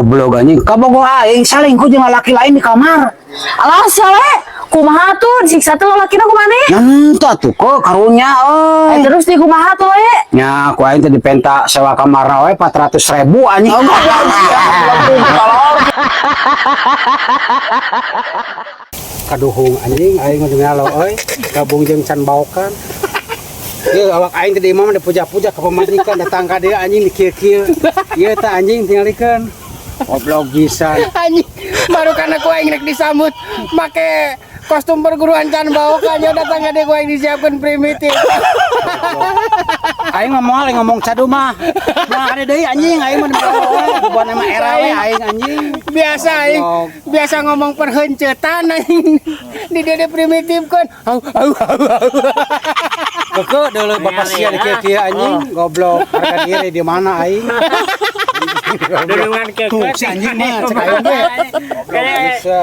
Goblok anjing, kabogoh aing salingkuh jeung lalaki lain di kamar. Alah sia le, kumaha tuh disiksa tuh lalakina ku maneh? Nyanta tuh kok karunya euy. Eh, terus di kumaha tuh le? Nya ku aing teh dipenta sewa kamar we 400.000 anjing. Kaduhung anjing aing mah ngalo euy, gabung jeung can baokan. Ieu awak aing teh di imah mah dipuja-puja ka pamajikan datang ka dieu anjing dikieu-kieu. Ieu teh anjing tingalikeun. Goblok pisan. Anjing, baru karena ku aing rek disambut make kostum perguruan can baokan nya datang ka dieu ku aing disiapkeun primitif. Aing mah moal ngomong cadu mah. Nah, ada deui anjing aing mah buat nama era we aing anjing. Biasa aing biasa ngomong perhencetan anjing. Di dieu diprimitifkeun. Au au au au. Keke deuleu bapak sia di kieu-kieu anjing goblok harga diri di mana aing. Dulungan ke Tuh si anjing mah cek aing teh.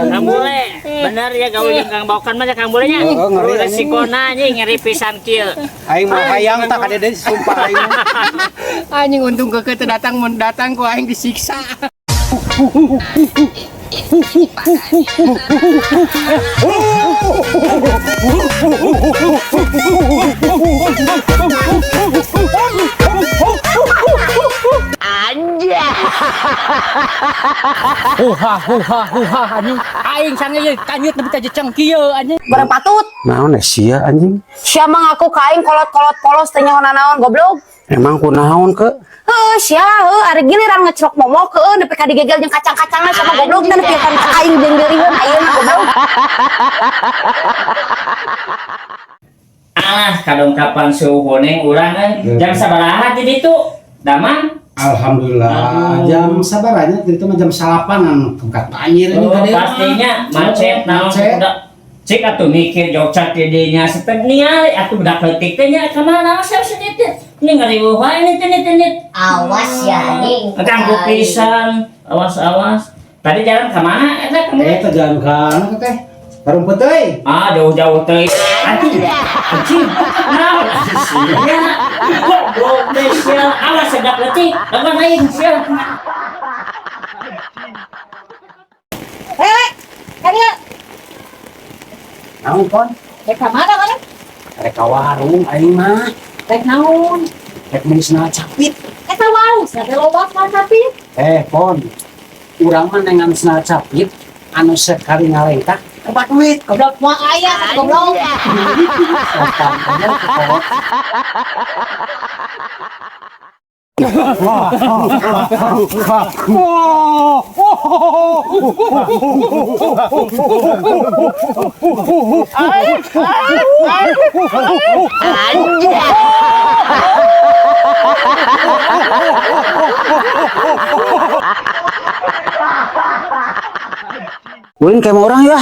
Kang Bule, bener ya gaul jeung Kang Baokan mah ya Kang Bule nya. Heeh, ngeri, anjing. Resikona anjing ngeri pisan kieu. Aing mah hayang tak ada deui sumpah aing mah. Anjing untung keke teu datang mun datang ku aing disiksa. Huha huha huha anjing. Aing sange ye kanyut nepi ka jeceng kieu anjing. Barang patut. Naon eh sia anjing? Sia mah ngaku ka aing kolot-kolot polos teh nyaho nanaon goblok. Emang kunaon ke? Heuh sia heuh ari giliran ngecrok momok heuh nepi ka digegel jeung kacang-kacangna sama goblok teh nepi ka aing jeung deurieun ayeuna goblok. Alah kadongkapan suhu honeng urang euy. Jam sabaraha di ditu? Damang? Alhamdulillah. Aduh. Jam sabaranya itu mah jam salapanan tungkat banjir ini Oh, tadi. pastinya macet naon Macet. udah. Cik atuh mikir Jogja ti dinya sepet ningali atuh budak leutik teh nya ka mana asa sedih teh. Ini ngariweuh wae ini teh teh. Awas ya, anjing. Ganggu pisan. Awas awas. Tadi jalan ke mana eta kamu? Eh, teh jalan ka anu teh. Rumput euy. Ah, jauh-jauh teh. Anjing. Anjing. Naon sia. Goblok teh sia. Awas sedak leutik. Lawan aing sia. Hei, kan ieu Naon pon? rek ka mana mana? Rek ka warung aing mah. Rek naon? Rek meuli sendal capit. Eta warung sia teh loba sendal capit. Eh, pon. Urang mah nengan sendal capit anu sekali ngalengkah loba duit. Goblok moal aya satu goblok. Sopan bener kolot. Ulin kayak mau orang ya.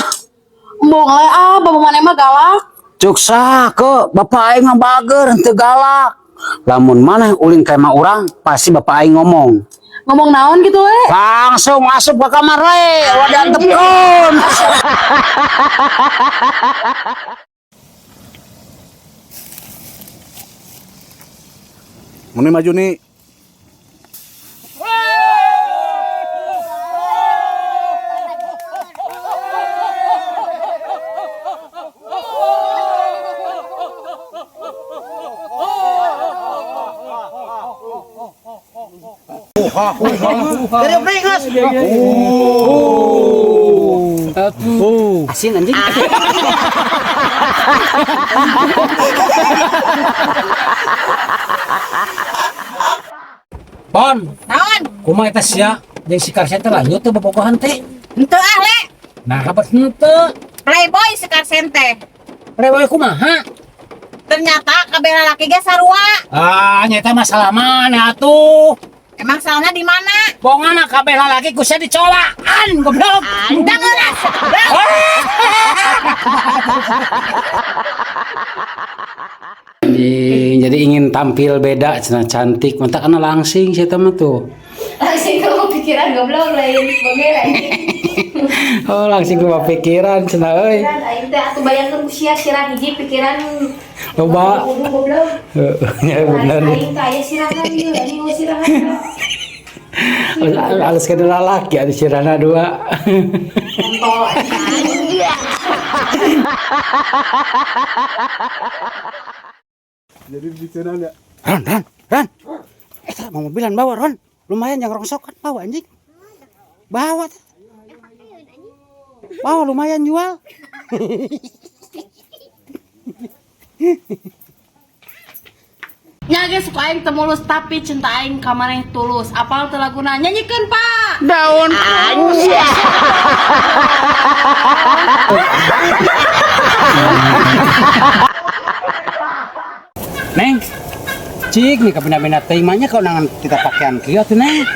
Embung le ah bapak maneh mah galak. Cuk sah ke bapak aing mah bager henteu galak. Lamun maneh ulin kayak mah urang pasti bapak aing ngomong. Ngomong naon gitu le? Langsung masuk ke kamar we, ulah diantepkeun. Muni maju nih. Asin anjing. Pon, Naon? kumaha eta sia jeung si Karsen teh lanjut teh bobogohan teh. Henteu ah le. Nah, kabar henteu. Playboy si Karsen teh. Playboy kumaha? Ternyata kabeh lalaki ge sarua. Ah, nyata masalah mana atuh? Emang salahnya di mana? Bongana kabeh lalaki ku sia dicolaan goblok. Anda ngeuras. Anjing, jadi ingin tampil beda cenah cantik, mantap kana langsing sia mah tuh. Langsung kamu pikiran goblok lain bagai lain. Oh, langsing lupa pikiran cenah euy. Pikiran aing teh atuh bayangkeun ku sia sirah hiji pikiran Loba. Kudu goblok. Heeh, ya bener. Aing teh aya sirahan ieu, anjing eueuh sirahan. Alus kana lalaki ada sirana dua. Kontol anjing. Jadi bikinan ya. Ron, Ron, Ron. Eta mau mobilan bawa, Ron. Lumayan yang rongsokan bawa anjing. Bawa. Bawa lumayan jual. Nya ge suka aing teu mulus, tapi cinta aing ka maneh tulus. Apal teu laguna? Nyanyikeun, Pak. Daun. Neng. Cik nih kabina-bina teh mah nya kaunangan kita pakaian kieu atuh, Neng.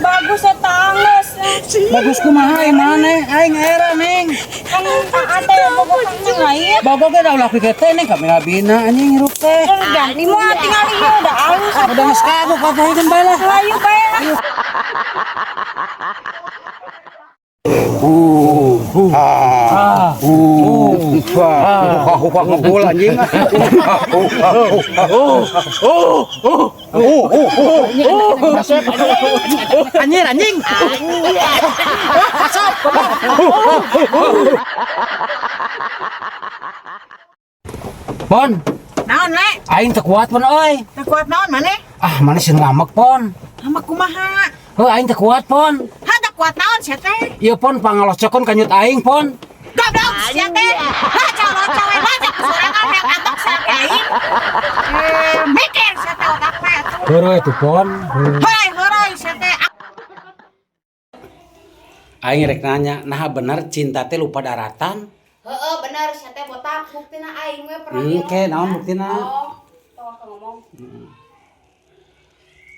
Bagus ya tangges. Bagus kumaha ieu maneh? Aing era, Neng. Kan ate bogoh lain. Bogoh ge da ulah pikir teh, Neng, kabina-bina anjing hirup teh. Ganti mah tinggal ieu udah alus. Udah geus kagok katuhikeun bae lah. Layu bae lah. Ah, ah, ah, ngebul anjing. Anjing, anjing. Masuk. Pon, Naon le? Aing teu kuat, Pon euy. Teu kuat naon maneh? Ah, mana sih ngamek, Pon. Hama kumaha? Heuh, aing teu kuat, Pon. Ha teu kuat naon sia teh? Ieu, Pon, pangalocokeun kanyut aing, Pon. Goblok sia teh. Ha calo-calo baca kesorangan yang ambek sia ke aing. Eh, mikir sia teh otak teh atuh. Heureuy atuh, Pon. Heuy heureui sia teh. Aing rek nanya, nah bener cinta teh lupa daratan? Heeh, bener sia teh botak, buktina aing we pernah Ke naon buktina? Oh, tong ngomong.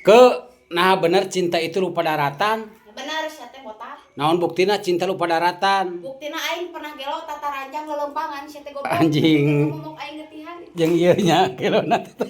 Ke nah bener cinta itu lupa daratan? Bener sia teh botak. Naon buktina cinta lupa daratan? Buktina aing pernah gelo tata ranjang lelempangan sia teh goblok. Anjing. Ngomong aing getihan. Jeung ieu nya gelona teh.